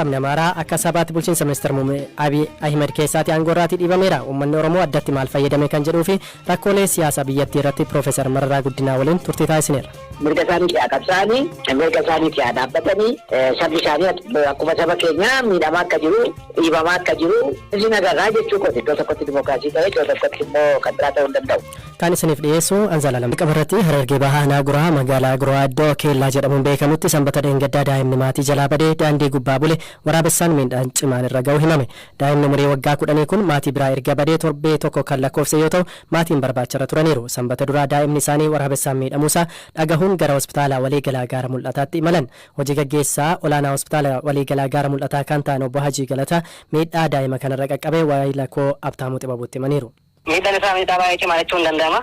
Sabni Amaaraa akka sabaatti bulchiinsa Ministeera Muummee Abiy Ahimed keessaati aangoo irraatii dhiibameera. Uummanni Oromoo addatti maal fayyadame kan jedhuu fi rakkoolee siyaasaa biyyattii irratti Piroofeesar Mararaa Guddinaa waliin turtii taasisneerra. Mirga isaaniiti haa qabsaa'anii, mirga isaaniiti haa dhaabbatanii, sabni isaanii akkuma saba keenyaa miidhamaa akka jiru, dhiibamaa akka jiru isin agarraa jechuu kooti. Iddoo tokkotti dimookiraasii ta'e iddoo tokkotti immoo kan biraa ta'uu hin danda'u. Kan isiniif dhiyeessu an Zalaalam. Jalqaba irratti Harargee Bahaa Aanaa Guraa magaalaa Guraa iddoo Keellaa jedhamuun beekamutti Sanbata dheengaddaa daa'imni maatii jalaa badee daandii gubbaa bule waraabessaan miidhaan cimaan irra ga'uu himame. Daa'imni umurii waggaa kudhanii kun maatii biraa erga badee torbee tokko kan lakkoofse yoo ta'u maatiin barbaacharra turaniiru. Sanbata duraa daa'imni isaanii waraabessaan miidhamuusaa dhagahuun gara Hospitaala Waliigalaa Gaara Mul'ataatti imalan. Hojii gaggeessaa olaanaa Hospitaala Waliigalaa Gaara Mul'ataa kan ta'an Obbo Hajii Galataa miidhaa daa'ima kanarra qaqqabe waayila koo Habtaamuu Xibabuutti himaniiru. Miidhaan isaa miidhaa baay'ee cimaa jechuun danda'ama.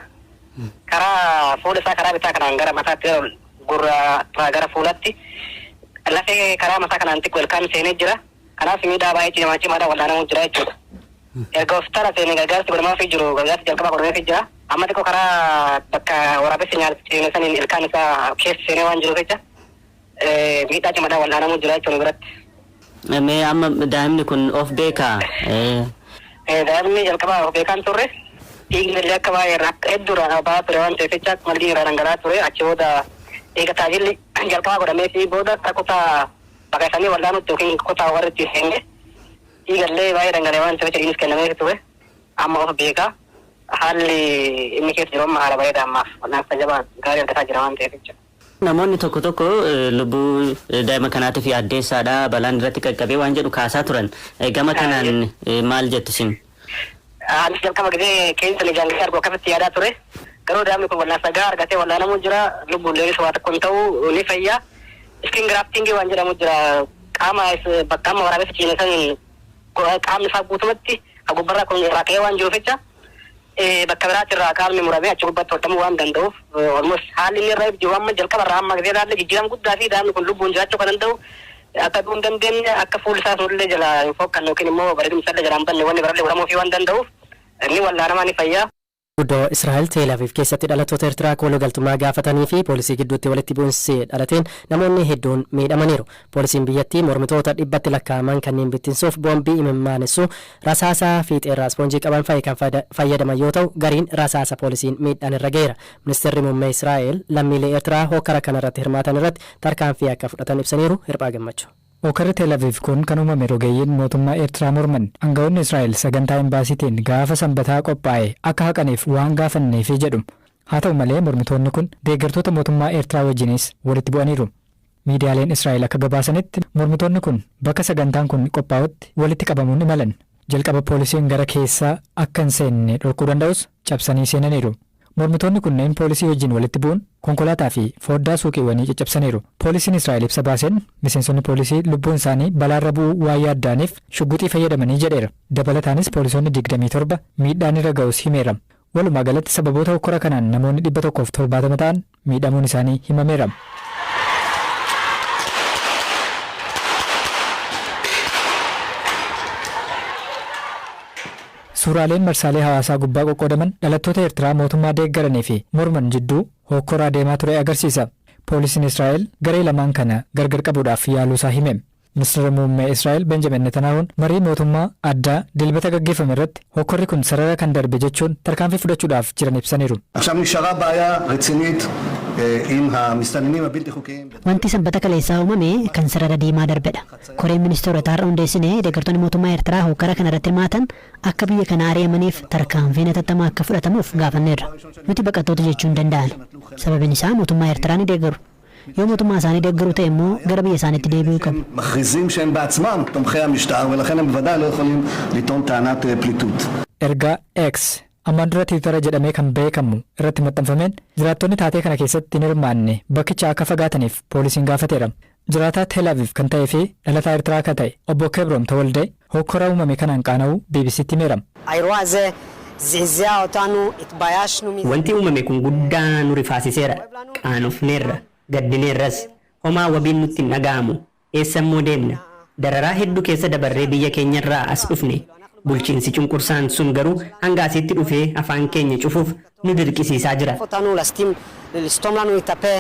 Karaa fuula isaa karaa bitaa kanaan gara mataatti gara gurra irraa gara fuulatti lafee karaa mataa kanaan xiqqoo ilkaan seenee jira. Kanaaf miidhaa baay'ee cimaa cimaadhaan wal'aanamuu jira jechuudha. Erga hospitaala seenee gargaarsi godhamaafii jiru gargaarsi jalqabaa godhameefii jira. Amma xiqqoo karaa bakka waraabessi nyaata seene saniin ilkaan isaa keessa seenee waan jiruuf jecha miidhaa cimaadhaan wal'aanamuu jira jechuudha biratti. Mee amma daa'imni kun of beekaa? Daa'imni jalqabaa of beekaan turre dhiigni illee akka baay'ee irraa akka hedduu irraa ba'aa ture waan ta'eef jecha akkuma dhiigni irraa dhangala'aa ture achi booda eega tajaajilli jalqabaa godhamee fi booda akka kutaa baqaqsanii wal'aanutti yookiin kutaa warri itti seenne dhiiga illee baay'ee dhangala'e waan ta'eef jecha dhiignis kennamee ture amma of beekaa haalli inni keessa jiru amma haala bareedaa ammaaf wal'aansa jabaa gaarii argataa jira waan ta'eef jecha. Namoonni tokko tokko lubbuu daa'ima kanaatiif yaaddeessaadha, balaan irratti qaqqabee waan jedhu kaasaa turan. Gama kanaan maal jettu isin? Anis jalqaba gisee keessa ijaan gisee argu akkasitti yaadaa ture. Garuu daa'imni kun wal'aansa gahaa argatee wal'aanamuu jira. Lubbuun illee waa tokko hin ta'u ni fayya. Skin grafting waan jedhamu jira. Qaama bakka amma waraabessi ciine saniin qaamni isaa guutumatti gubbarraa kun irraa ka'ee waan jiruuf jecha bakka biraatti irraa qaamni muramee achi gubbatti hodhamuu waan danda'uuf almost haalli inni irra jiru amma jalqaba irraa amma gisee ilaalle jijjiirama guddaa fi daa'imni kun lubbuun jiraachuu kan danda'u akka du'uu hin dandeenye akka fuulli isaa sunillee jala hin fokkanne yookiin immoo bareedumsa illee jala hin banne wanni birallee godhamuufii waan danda'uuf inni wal'aanamaa ni fayya. Guddoo Israa'el Teel Aviv keessatti dhalattoota Ertiraa kooluu galtummaa gaafatanii fi poolisii gidduutti walitti bu'insi dhalateen namoonni hedduun miidhamaniiru. Poolisiin biyyattii mormitoota dhibbatti lakkaa'aman kanneen bittinsuuf boombii imimmaanessu, rasaasa fiixeerraa ispoonjii qaban fa'i kan fayyadaman yoo ta'u, gariin rasaasa poolisiin miidhaan irra gaheera. Ministirri Muummee Israa'el lammiilee Ertiraa hookkara kanarratti hirmaatan irratti tarkaanfii akka fudhatan ibsaniiru. Hirphaa Gammachuu. Hookkarri Tel Aviv kun kan uumame rogeeyyiin mootummaa Eertiraa morman aanga'oonni Israa'el sagantaa Imbaasiitiin gaafa Sanbataa qophaa'e akka haqaniif waan gaafanneefi jedhu. Haa ta'u malee mormitoonni kun deeggartoota mootummaa Eertiraa wajjinis walitti bu'aniiru. Miidiyaaleen Israa'el akka gabaasanitti mormitoonni kun bakka sagantaan kun qophaa'utti walitti qabamuun imalan. Jalqaba poolisiin gara keessaa akka hin seenne dhorkuu danda'us cabsanii seenaniiru. Mormitoonni kunneen poolisii wajjin walitti bu'uun konkolaataa fi fooddaa suuqiiwwanii caccabsaniiru. Poolisiin Israa'el ibsa baaseen miseensonni poolisii lubbuun isaanii balaarra bu'uu waan yaadda'aniif shugguxii fayyadamanii jedheera. Dabalataanis poolisoonni 27 miidhaan irra ga'uus himeera. Walumaa galatti sababoota hokkora kanaan namoonni 170 ta'an miidhamuun isaanii himameera. Suuraaleen marsaalee hawaasaa gubbaa qoqqoodaman dhalattoota Eertiraa mootummaa deeggaranii fi morman jidduu hookkora adeemaa ture agarsiisa. Poolisiin Israa'el garee lamaan kana gargar qabuudhaaf yaaluusaa hime. Ministirri Muummee Israa'el Benjamin Netanaahuun marii mootummaa addaa Dilbata gaggeeffame irratti hokkorri kun sarara kan darbe jechuun tarkaanfii fudhachuudhaaf jiran ibsaniiru. עכשיו נשארה בעיה רצינית עם המסתננים הבלתי חוקיים. Wanti Sanbata kaleessaa uumame kan sarara diimaa darbedha. Koreen ministeerotaa har'a hundeessine deeggartoonni mootummaa Eertiraa hookkara kana irratti hirmaatan akka biyya kanaa ari'amaniif tarkaanfiin hatattamaa akka fudhatamuuf gaafanneerra. Nuti baqattoota jechuu hin danda'an. Sababiin isaa mootummaa Eertiraa ni deeggaru. Yoo mootummaa isaanii deeggaru ta'e immoo gara biyya isaaniitti deebi'uu qabu. מכריזים שהם בעצמם תומכי המשטר ולכן הם בוודאי לא יכולים לטעון טענת פליטות. Ergaa X, ammaan dura Tiwutara jedhamee kan beekamu, irratti maxxanfameen jiraattonni taatee kana keessatti hin hirmaanne bakkicha akka fagaataniif poolisiin gaafateera. Jiraataa Tel Aviv kan ta'ee fi dhalataa Ertiraa ka ta'e Obbo Kebroom Tawaldee hokkora uumame kanaan qaana'uu BBCtti himeera. האירוע הזה זעזע אותנו, התביישנו מזה. Wanti uumame kun guddaa nu rifaasiseera. Qaanofneerra. Gaddineerras. Homaa wabiin nutti hin dhaga'amu. Eessammoo deemna? Dararaa hedduu keessa dabarree biyya keenyarraa as dhufne. Bulchiinsi cunqursaan sun garuu hanga asitti dhufee afaan keenya cufuuf nu dirqisiisaa jira. אותנו לסתום, לסתום לנו את הפה.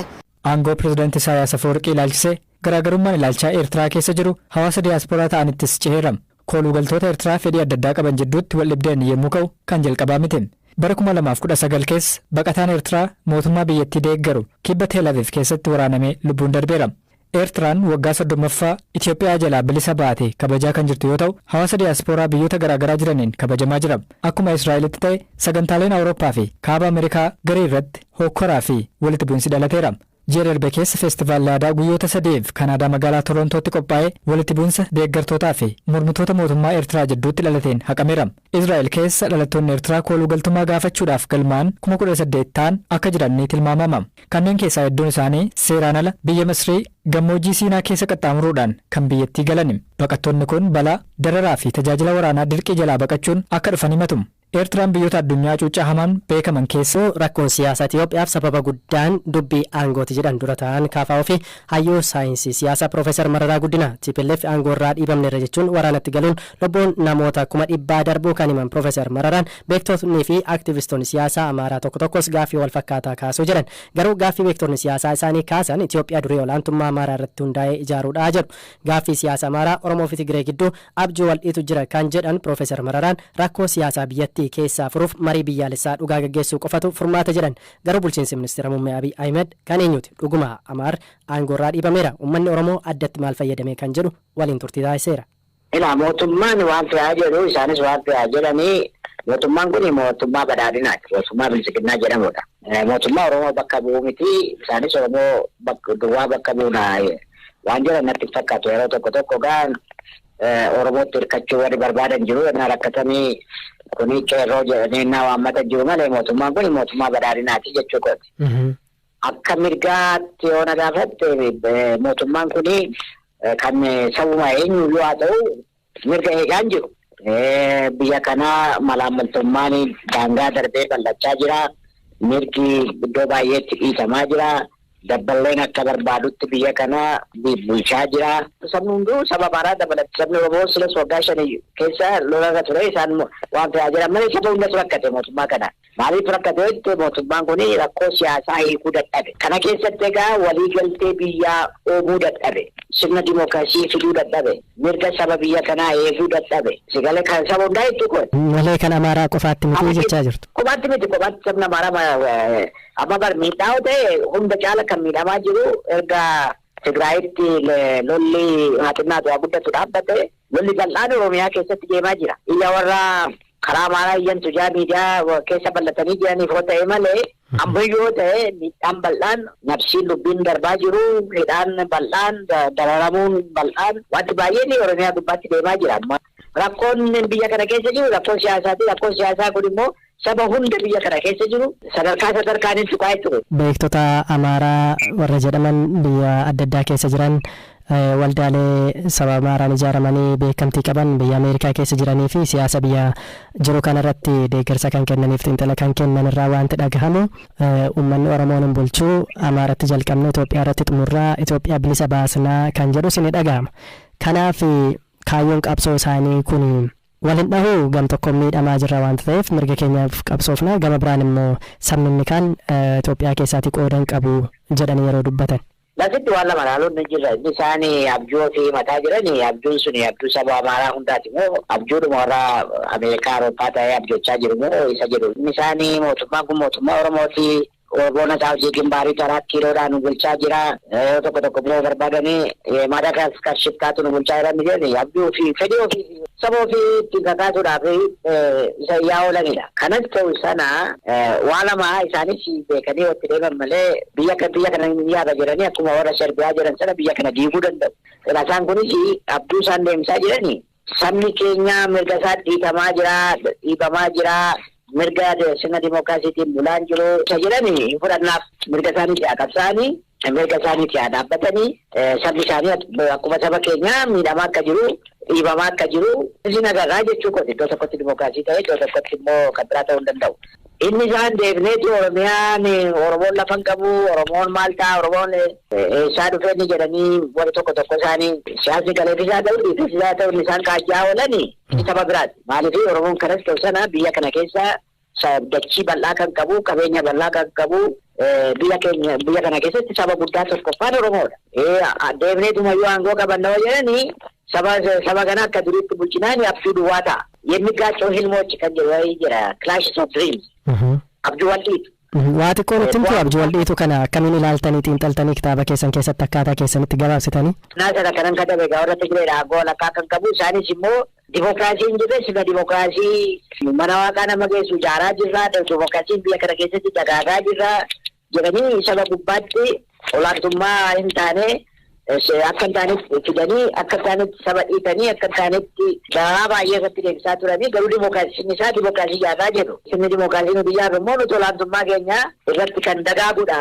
Aangoo Pirezidaanti Isaayaas Afawarqii ilaalchisee Garaagarummaan ilaalchaa Eertiraa keessa jiru hawaasa diyaasporaa ta'anittis ceheera. Koolugaltoota Eertiraa fedhii adda addaa qaban jidduutti wal dhibdeen yommuu ka'u kan jalqabaa miti. Bara 2019 keessa baqataan Eertiraa mootummaa biyyattii deeggaru kibba Tel Aviv keessatti waraanamee lubbuun darbeera. Eertiraan waggaa 30ffaa Itoophiyaa jalaa bilisa baate kabajaa kan jirtu yoo ta'u, hawaasa diyaasporaa biyyoota garaagaraa jiraniin kabajamaa jira. Akkuma Israa'elitti ta'e, sagantaaleen Awurooppaa fi kaaba Ameerikaa garii irratti hokkoraa fi walitti bu'insi dhalateera. Ji'a darbe keessa feestivaalli aadaa guyyoota 3f Kanaadaa magaalaa Torontootti qophaa'ee walitti bu'insa deeggartootaa fi mormitoota mootummaa Eertiraa jidduutti dhalateen haqameera. Israa'el keessa dhalattoonni Eertiraa kooluu galtummaa gaafachuudhaaf galmaa'an 18,000 ta'an akka jiran ni tilmaamama. Kanneen keessaa hedduun isaanii seeraan ala biyya Masrii gammoojjii Siinaa keessa qaxxaamuruudhaan kan biyyattii galani. Baqattoonni kun balaa, dararaa fi tajaajila waraanaa dirqii jalaa baqachuun akka dhufan himatu. Eertiraan biyyoota addunyaa hacuuccaa hamaan beekaman keessa. Rakkoon siyaasaa Itiyoophiyaaf sababa guddaan dubbii aangooti jedhan dura taa'aan KFO fi hayyuu saayinsii siyaasaa Piroofeesar Mararaa Guddinaa. Tplf aangoorraa dhiibamneerra jechuun waraanatti galuun lubbuun namoota 100,000 darbuu kan himan Piroofeesar Mararaan, beektotni fi aktivistoonni siyaasaa Amaaraa tokko tokkos gaaffii walfakkaataa kaasuu jedhan. Garuu gaaffii beektonni siyaasaa isaanii kaasan Itiyoophiyaa durii olaantummaa Amaaraa irratti hundaa'e ijaaruudha jedhu. Gaaffii siyaasa Amaaraa, Oromoo fi Tigiree gidduu abjuu waldhiitu jira kan jedhan Piroofeesar Mararaan, rakkoo siyaasaa biyyattii keessaa furuuf marii biyyaalessaa dhugaa gaggeessuu qofatu furmaata jedhan. Garuu bulchiinsi Ministeera Muummee Abiy Ahimed kan eenyuuti? Dhuguma Amaarri aangoorraa dhiibameera? Ummanni Oromoo addatti maal fayyadame kan jedhu waliin turtii taasiseera. Ilaa, mootummaan waan fe'aa jedhu, isaanis waan fe'aa jedhanii, mootummaan kun mootummaa badhaadhinaati. Mootummaa biltsiginnaa jedhamudha. Mootummaa Oromoo bakka bu'u miti, isaanis Oromoo duwwaa bakka buuna waan jedhan natti hin fakkaatu. Yeroo tokko tokko gaa Oromootti hirkachuu warri barbaadan jiru, innaa rakkatanii kuni qeerroo jedhanii innaa waammatan jiru malee, mootummaan kun mootummaa badhaadhinaati jechuu kooti. Akka mirgaatti yoo na gaafatte, mootummaan kun kan sabuma eenyuyyuu haa ta'u mirga eegaa hin jiru. Biyya kana malaammaltummaan daangaa darbee bal'achaa jira. Mirgi iddoo baay'eetti dhiitamaa jira. Dabballeen akka barbaadutti biyya kana bulchaa jira. Sabni hunduu, saba Amaaraa dabalatti, sabni Oromoo silas waggaa 5 keessa lolarra ture, isaan waan fe'aa jiran malee saba hundatu rakkate mootummaa kana. Maaliif rakkate jettee, mootummaan kun rakkoo siyaasaa hiikuu dadhabe. Kana keessatti egaa walii galtee biyyaa uumuu dadhabe. Sirna dimookiraasii fiduu dadhabe. Mirga saba biyya kanaa eeguu dadhabe. Sigalee kan saba hundaa jechuu kooti. Malee kan Amaaraa qofaatti miti jechaa jirtu. Kophaatti miti, kophaatti sabni Amaaraa amma bar miidhaa yoo ta'e, hunda caala kan miidhamaa jiru erga Tigraayitti lolli haa xinnaatu haa guddatu dhaabbate, lolli bal'aan Oromiyaa keessatti deemaa jira. Iyya warra karaa Amaaraa iyyantu jaa miidiyaa keessa bal'atanii jiraniif yoo ta'e malee, ammayyuu yoo ta'e miidhaan bal'aan, nabsiin lubbiin darbaa jiru, hidhaan bal'aan, dararamuun bal'aan, wanti baay'een Oromiyaa gubbaatti deemaa jira. Rakkoon biyya kana keessa jiru rakkoon siyaasaati. Rakkoon siyaasaa kun immoo saba hunda biyya kana keessa jiru sadarkaa sadarkaan hin tuqaa jechuudha. Beektota Amaaraa warra jedhaman biyya adda addaa keessa jiran, waldaalee saba Amaaraan ijaaramanii beekamtii qaban biyya Ameerikaa keessa jiranii fi siyaasa biyya jiru kanarratti deeggarsa kan kennaniif xiinxala kan kennan irraa wanti dhagahamu, uummanni Oromoon hin bulchuu, Amaaratti jalqabne Itoophiyaa irratti xumurraa, Itoophiyaa bilisa baasnaa kan jedhus ni dhagahama. Kanaaf kaayyoon qabsoo isaanii kun wal hin dhahuu? Gam tokkoon miidhamaa jirra waanta ta'eef mirga keenyaaf qabsoofna, gama biraan immoo sabni inni kaan Itoophiyaa keessaatii qooda hin qabu jedhanii yeroo dubbatan. Lasitti waan lama ilaaluun ni jirra. Inni isaan abjuu ofii mataa jirani, abjuun suni abjuu saba Amaaraa hundaati moo abjuudhuma warra Ameerikaa, Awurooppaa ta'ee abjochaa jiru moo isa jedhu. Inni isaan mootummaan kun mootummaa Oromooti. Oromoon isaa hojii gimbaarii karaa kiiloodhaan nu bulchaa jira. Yeroo tokko tokko immoo barbaadanii Maadaagaskar shiftaatu nu bulchaa jiran jedhani abjuu ofii, fedhii ofii, saba ofii ittiin kakaasuudhaaf isa iyyaa oolanidha. Kanas ta'u sana, waa lama isaanis beekanii itti deeman malee, biyya kana hin yaaba jedhanii akkuma warra Serbiyaa jedhan sana biyya kana diiguu danda'u. Isaan kunis abjuu isaan deemsaa jirani, sabni keenya mirga isaa dhiitamaa jira, dhiibamaa jira, mirga sirna dimookiraasiitiin bulaan jiru isa jedhani hin fudhannaaf. Mirga isaaniitti haa qabsaa'anii, mirga isaaniitti haa dhaabbatanii, sabni isaanii akkuma saba keenyaa miidhamaa akka jiru, dhiibamaa akka jiru isin agarraa jechuu kooti. Iddoo tokkotti dimookiraasii ta'e, iddoo tokkotti immoo kan biraa ta'uu hin danda'u. Inni isaan deebneeti Oromiyaan, Oromoon lafa hin qabu, Oromoon maal ta'a, Oromoon eessaa dhufee inni jedhanii warri tokko tokko isaanii siyaasni galeefis haa ta'u dhiifis haa ta'u, inni isaan kaajjaa oolani saba biraati. Maaliif, Oromoon kanas ta'u sana biyya kana keessa Dachii bal'aa kan qabu, qabeenya bal'aa kan qabu, biyya keenya, biyya kana keessatti saba guddaa tokkoffaan Oromoodha. Deemneetumayyuu aangoo qabanna yoo jedhanii saba kana akka duriitti bulchinaan abjuu duwwaa ta'a. የሚጋጨው ህልሞች kan jedhu wayii jira, clashes of dreams. Abjuu wal dhiitu. Waa xiqqoo nutti himtu, abjuu wal dhiitu kana akkamiin ilaaltanii, xiinxaltanii, kitaaba keessan keessatti akkaataa keessanitti gabaabsitanii? Naa sana kanan katabe egaa warra Tigireedha, aangoo walakkaa kan qabu. Isaanis immoo dimookiraasii hin jirre, sirna dimookiraasii mana waaqaa nama geessu ijaaraa jirra, dimookiraasiin biyya kana keessatti dagaagaa jirra jedhanii saba gubbaatti olaantummaa hin taane akka hin taanetti fidanii, akka hin taanetti saba dhiitanii, akka hin taanetti dararaa baay'ee irratti deemsisaa turanii, garuu dimookiraasiin isaa dimookiraasii ijaaraa jedhu. Sirni dimookiraasii nuti ijaarru immoo nuti olaantummaa keenya irratti kan dagaagudha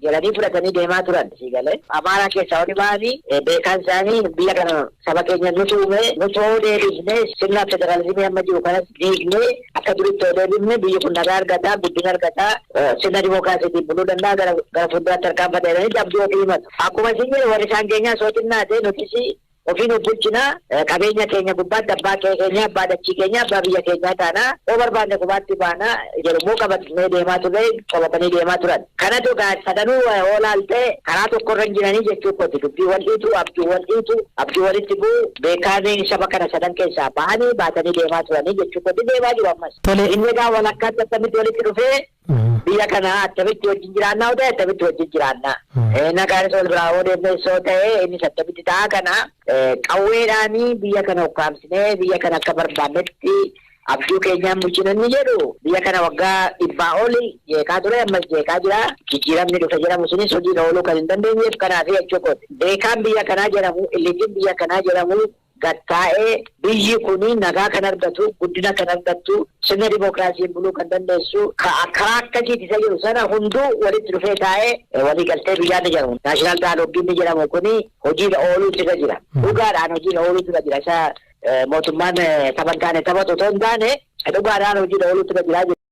jedhanii fudhatanii deemaa turan. Siigalee Amaaraa keessaa warri ba'anii beekaan isaanii biyya kana saba keenya nuti uume, nuti hoo deebisnee sirna federaalizimii amma jiru kanas diignee akka duritti hoo deebifne, biyyi kun nagaa argataa, guddina argataa, sirna dimookiraasiitiin buluu danda'a, gara fuulduraatti tarkaanfata jedhanii abjuu ofii himatu. Akkuma isin jedhe, warri isaan keenyaa soo xinnaate nutis ofiin of bulchinaa, qabeenya keenya gubbaatti abbaa keenya, abbaa dachii keenya, abbaa biyya keenyaa taanaa, yoo barbaanne qubaatti baanaa jedhu qabatnee deemaa turre, qabatanii deemaa turan. Kanatu egaa sadanuu yoo laaltee karaa tokkorra hin jiranii jechuu kooti. Dubbii wal dhiitu, abjuu wal dhiitu, abjuu walitti bu'u, beekaan saba kana sadan keessaa bahanii baatanii deemaa turanii jechuu kooti, deemaa jiru ammas. Tole. Inni egaa walakkaatti akkamitti walitti dhufee biyya kana attamitti wajjin jiraannaa yoo ta'e, attamitti wajjin jiraannaa. Nagaanis wal biraa yoo deemne soo ta'e, innis attamitti ta'a? Kana qawweedhaanii biyya kana ukkaamsinee biyya kana akka barbaannetti abjuu keenyaan bulchina inni jedhu biyya kana waggaa 100 oli jeeqaa ture, ammas jeeqaa jira. Jijjiiramni dhufe jedhamu sunis hojiirra ooluu kan hin dandeenyeef kanaaf jechuu kooti. Beekaan biyya kanaa jedhamu, eliteiin biyya kanaa jedhamu gattaa'ee biyyi kuni nagaa kan argatu, guddina kan argattu, sirna dimookiraasiin buluu kan dandeessu karaa akkasiiti isa jedhu sana hunduu walitti dhufee taa'ee waliigaltee biyyaa ni jedhamu. National dialogueiin ni jedhamu kuni hojiirra ooluutu irra jira. Dhugaadhaan hojiirra ooluutu irra jira. Isa mootummaan tapha hin taane taphatu otoo hin taane, dhugaadhaan hojiirra ooluutu irra jira.